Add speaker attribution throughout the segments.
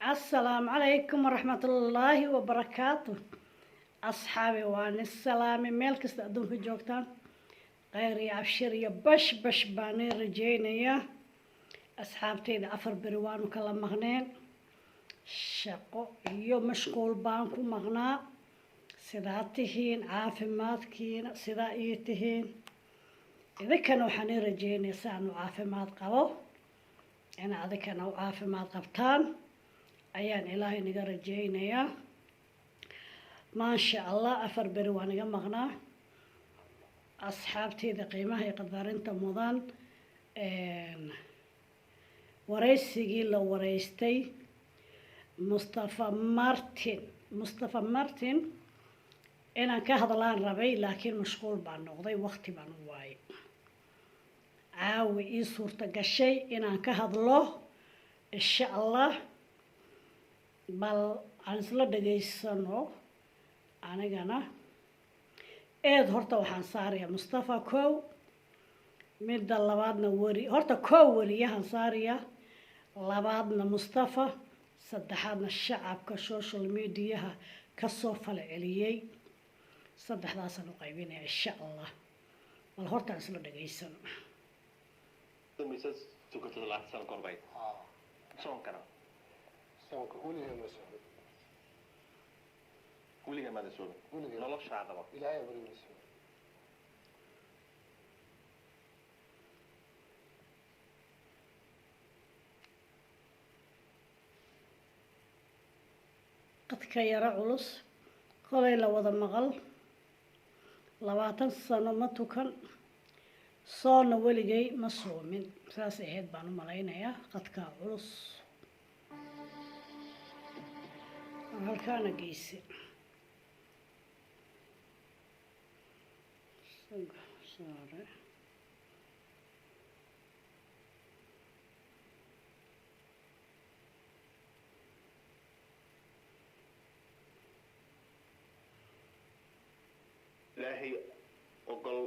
Speaker 1: Asalaamu calaykum waraxmatullaahi wabarakaatu. Asxaabi, waan isalaami. Meel kasta adduunka joogtaan, kheyr iyo abshir iyo bash bash baanay rajaynayaa. Asxaabtayda, 4 beri waanu kala maqneen, shaqo iyo mashquul baan ku maqnaa. Sidaa tihiin? Caafimaadkiina sidaa ii tihiin? Idinkana waxaan ii rajaynayaa si aanu caafimaad qabo in adinkana u caafimaad qabtaan ayaan Ilaahay naga rajaynayaa. Maasha Allah, 4 beri waan iga maqnaa. Asxaabteyda qiimaha iyo qadarinta mudan, waraysigii la waraystay Mustafa Martin, Mustafa Martin inaan ka hadlaan rabay, laakiin mashquul baan noqday, waqti baan u waayay. Caawi ii suurta gashay inaan ka hadlo, insha Allah. Bal aan isla dhageysano. Anigana eed horta waxaan saarayaa Mustafa kow, midda labaadna weri horta kow weriyahan saarayaa, labaadna Mustafa, saddexaadna shacabka social mediaha kasoo falceliyey. Saddexdaasaan u qaybinaya, insha Allah. Bal horta aan isla dhageysano.
Speaker 2: Dambaysa tukatada 20 sano korbay? Soonkana?
Speaker 3: Soonka weligay ma soomin.
Speaker 2: Weligaa maada soomin?
Speaker 3: Weligay.
Speaker 2: Noloshaadaba?
Speaker 3: Ilaahay bari, ma soomin.
Speaker 1: Qadka yaro culus, kolay la wada maqal. 20 sano ma tukan, soonna weligay ma soomin. Saas ahayd baan u malaynayaa. Qadkaa culus, halkaana geyse saare.
Speaker 2: Ilaahay ogol.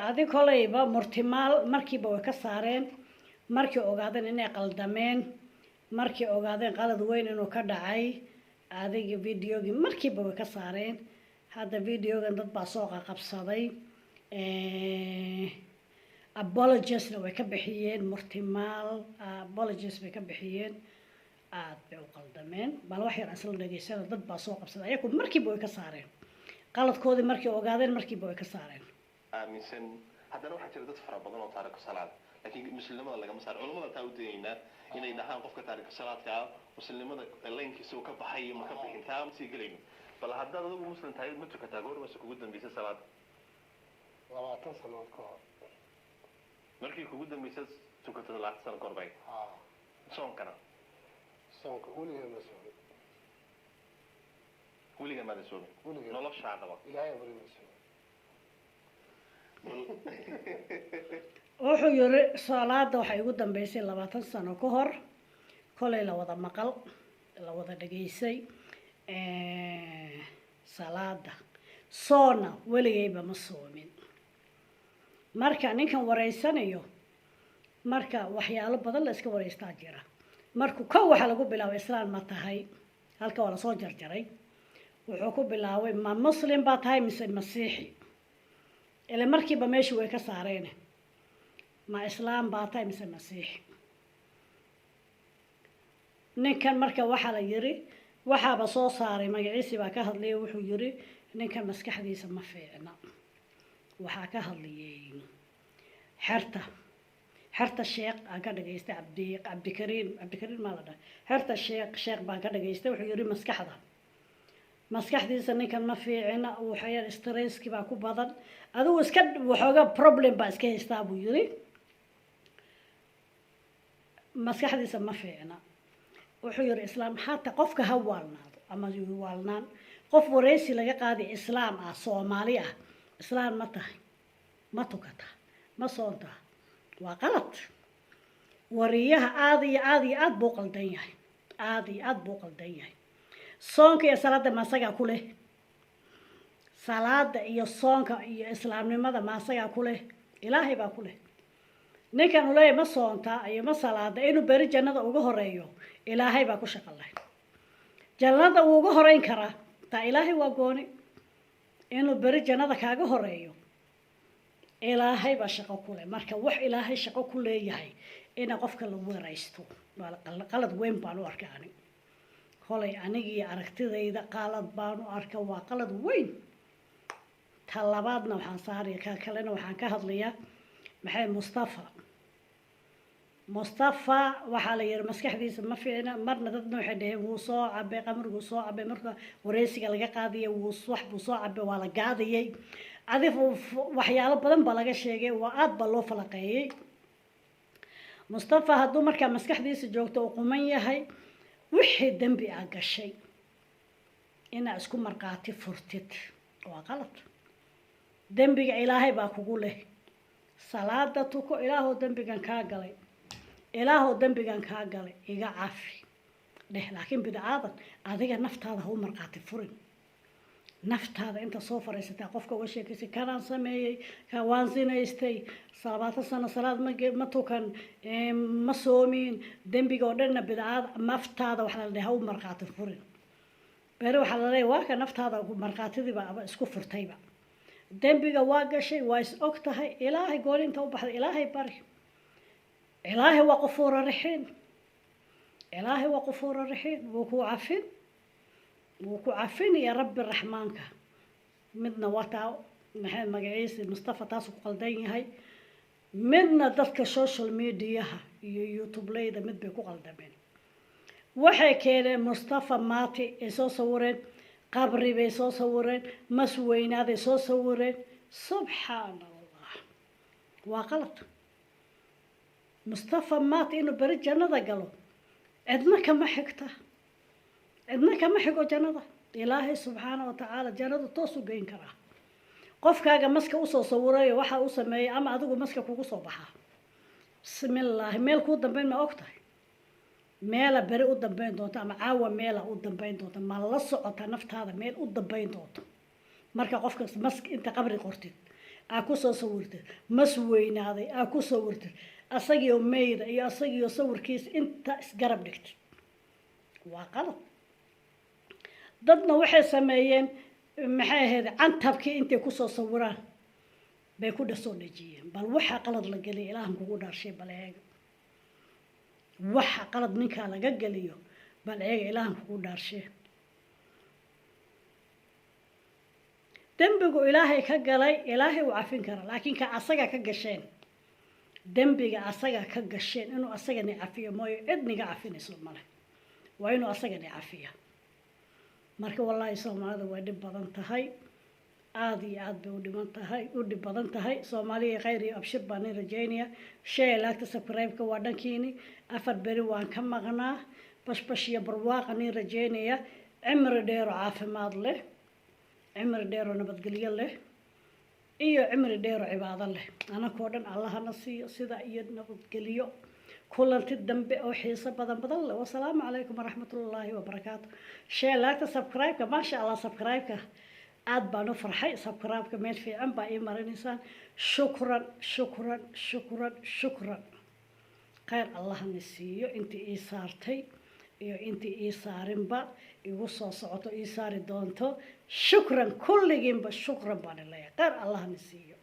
Speaker 1: Adi kolayba murtimaal markiiba way ka saareen markii ogaadeen inay qaldameen, markii ogaadeen qalad weyn inuu ka dhacay. Adiga videogii markiiba way ka saareen. Hadda videogan dad baa soo qaqabsaday, apologiesna way ka bixiyeen. Murtimaal apologies bay ka bixiyeen, aad bay u qaldameen. Bal wax yar isla dhageysana. Dad baa soo qabsaday, ayagu markiiba way ka saareen qaladkoodii. Markii ogaadeen markiiba way ka saareen.
Speaker 2: Aaminsan. Haddana waxaa jira dad fara badan oo taariku salaad, laakiin muslimnimada lagama saaro. Culamada taa u dayaynaa inay dhahaan qofka taariku salaadka ah muslimnimada laynkiisa uu ka baxay iyo ma ka bixin, taa ma sii gelayno. Bal haddaad adigu muslim tahay, ma tukataa? Goormase kugu dambeysay salaada?
Speaker 3: 20 sanood ka hor.
Speaker 2: Markii kugu dambeysay tukatada 20 sano korbay? Soonkana?
Speaker 3: Soonka weligay ma soomin.
Speaker 2: Weligaa maada soomin?
Speaker 3: Weligay.
Speaker 2: Noloshaadaba?
Speaker 3: Ilaahay bari, ma soomin.
Speaker 1: Wuxuu yiri salaada waxay igu dambeysay 20 sano ka hor. Kolay la wada maqal, la wada dhageysay. Salaada soona weligayba ma soomin. Marka ninkan wareysanayo, marka waxyaalo badan la iska wareystaa jira. Marku kow waxaa lagu bilaabay "Islaan ma tahay?" Halka waa lasoo jarjaray. Wuxuu ku bilaabay "Ma muslim baa tahay mise masiixi?" Ile markiiba meeshii way ka saareen. Ma islaam baa tahay mise masiixi? Ninkan marka waxaa la yiri, waxaaba soo saaray, magaciisii baa ka hadlayay. Wuxuu yiri ninkan maskaxdiisa ma fiicna. Waxaa ka hadlayay xerta sheekh aan ka dhagaystay, Cabdikariin, Cabdikariin maa la dhahay, xerta sheekh, sheekh baan ka dhagaystay. Wuxuu yiri maskaxdiisa ninkan ma fiicina, waxayaan stresski baa ku badan, adigu iska waxooga problem baa iska haystaa buu yiri. Maskaxdiisa ma fiicna wuxuu yiri. Islaam xataa qofka ha waalnaado ama waalnaan, qof wareysi laga qaaday islaam ah, Soomaali ah, "Islaam ma tahay? Ma tukataa? Ma soontaa?" Waa qalad. Wariyaha aada iyo aada iyo aada buu qaldan yahay, aada iyo aada buu qaldan yahay. Soonka iyo salaada ma asagaa ku leh? Salaada iyo soonka iyo islaamnimada ma asagaa ku leh? Ilaahay baa ku leh. Ninkan uu leeyahy ma soontaa iyo ma salaada, inuu beri jannada uga horeeyo Ilaahay baa ku shaqo leh. Jannada wuu uga horeyn karaa, taa Ilaahay waa gooni. Inuu beri jannada kaaga horeeyo Ilaahay baa shaqo ku leh. Marka wax Ilaahay shaqo ku leeyahay ina qofka lagu weraysto waa qalad weyn baan u arka ani. Kolay anigii aragtidayda qalad baan u arka, waa qalad weyn. Ta labaadna waxaan saaraya, ka kalena waxaan ka hadlayaa maxay Mustafa. Mustafa waxaa la yihi maskaxdiisa ma fiicna. Marna dadna waxay dhaheen wuu soo cabay qamriguu soo cabay. Marka wareysiga laga qaadayay wuu wax buu soo cabay, waa la gaadayay. Adif waxyaalo badan baa laga sheegay, waa aad baa loo falaqeeyey. Mustafa hadduu markaa maskaxdiisa joogto uu quman yahay, wixii dembi ah gashay inaa isku markhaati furtid waa qalad. Dembiga Ilaahay baa kugu leh. Salaada tuko, Ilaahoo dembigan kaa galay, Ilaahoo dembigan kaa galay iga cafi dheh. Laakiin bidcaadan adiga naftaada ha u markhaati furin. Naftaada inta soo fariisataa qofka uga sheekaysay, kanaan sameeyey, ka waan sinaystay, 20 sano salaad ma tukan, ma soomin, dembiga oo dhanna bidcaad. Naftaada waxaa la dhahay ha u markhaati furin. Beri waxaa la leeyahay waa ka naftaada markhaatidiiba aba isku furtayba. Dembiga waa gashay, waa is og tahay. Ilaahay gooni inta u baxday Ilaahay bari. Ilaahay waa qafuura raxiim, Ilaahay waa qafuura raxiim, wuu ku cafin, wuu ku cafinaya Rabbi Raxmaanka. Midna wataa maxay magaciisa Mustafa, taasuu ku qaldan yahay. Midna dadka social mediaha iyo youtubeleyda mid bay ku qaldameen. Waxay keeneen Mustafa Mati ay soo sawireen, qabri bay soo sawireen, mas weynaaday soo sawireen. Subxaan Allah, waa qalad. Mustafa Mati inuu beri jannada galo cidna kama xigta, cidna kama xigo jannada. Ilaahay subxaana wa tacaala jannadu toos u geyn karaa. Qofkaaga maska usoo sawirayo waxa uu sameeyey ama adigu maska kugu soo baxaa, bismillaahi, meel kuu dambeyn ma og tahay? Meela beri u dambeyn doonto ama caawa meela u dambeyn doonto ma la socota naftaada meel u dambeyn doonto? Marka qofka mask inta qabri qortid aa kusoo sawirtid, mas weynaaday aa ku sawirtid, asagiyo meyda iyo asagiyo sawirkiisa inta isgarab dhigtid, waa qalad. Dadna waxay sameeyeen maxay ahayd cantabkii intay kusoo sawiraan bay ku dhasoo dhejiyeen. Bal waxaa qalad la geliya, Ilaahan kugu dhaarshay, bal eega waxa qalad ninkaa laga geliyo, bal eega, Ilaahan kugu dhaarshay. Dembigu Ilaahay ka galay Ilaahay uu cafin kara, laakiin ka asaga ka gasheen, dembiga asaga ka gasheen inuu asagani cafiyo mooyo cid niga cafinayso male, waa inuu asagani cafiya. Marka wallaahi Soomaalida way dhib badan tahay, aada iyo aad bay u dhiman tahay, u dhib badan tahay Soomaaliya. Khayr iyo abshir baan i rajaynaya. Shay laagta subscribe-ka waa dhankiini. 4 beri waan ka maqnaa. Bashbash iyo barwaaqa niin rajaynaya, cimri dheero caafimaad leh, cimri dheeroo nabadgelyo leh iyo cimri dheeroo cibaado leh. Anakoo dhan Allahana siiyo sida iyo nabadgelyo. Kulanti dambe oo xiiso badan badan leh. Wasalaamu calaykum waraxmatullaahi wabarakaatu. Shee laagta subscribe-ka, maasha Allah, subscribe-ka aad baan u farxay. Subscribe-ka meel fiican baa ii marinaysaan. Shukran, shukran, shukran, shukran. Khayr Allahna siiyo intii ii saartay iyo intii ii saarinba, igu soo socoto, ii saari doonto. Shukran kulligiinba, shukran baan leeyahay. Khayr Allahna siiyo,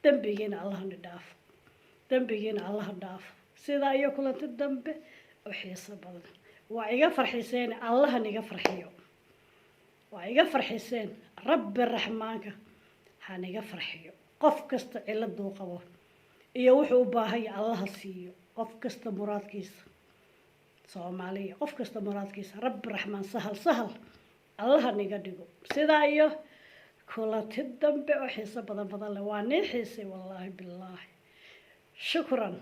Speaker 1: dembigiina Allahna dhaafo, dembigiina Allaha dhaafo. Sidaa iyo kulanti dambe oo xiiso badan. Waa iga farxiseen, Allahan iga farxiyo. Waa iga farxiseen, Rabbi Raxmaanka haniga farxiyo. Qof kasta ciladuu qabo iyo wuxuu u baahanya Allaha siiyo. Qof kasta muraadkiisa, Soomaaliya, qof kasta muraadkiisa Rabbi Raxmaan sahal sahal Allaha niga dhigo. Sidaa iyo kulanti dambe oo xiiso badan badan leh. Waa nii xiisay wallaahi bilaahi. Shukran.